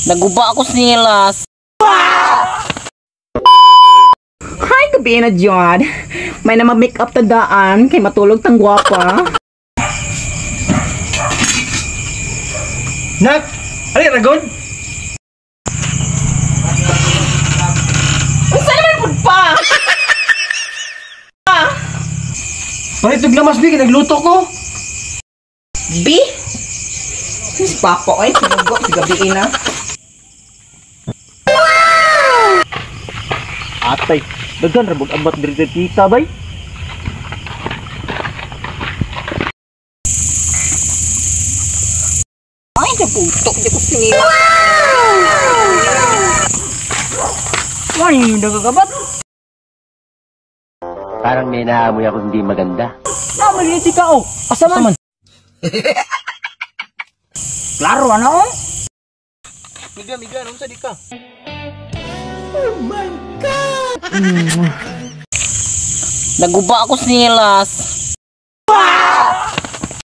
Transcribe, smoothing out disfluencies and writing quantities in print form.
Naguba ako sinilas. Hi, gabi na dyan. May na make up tadaan kay matulog tang gwapa. Nak, ali ragod. Unsa naman pud pa? Palit og lamas bi kay nagluto ko. B? Si Papa oy, sinugo si gabi na. Atay, daghan ra bug abat diri tita bay. Ay, nabuto di ko sinila. Wani nagagabat. Parang may naamoy ako hindi maganda. Na magliti ka oh. Asa man? Klaro ano? Oh? Miga miga unsa di ka? Oh my God! Naguba ako sinilas.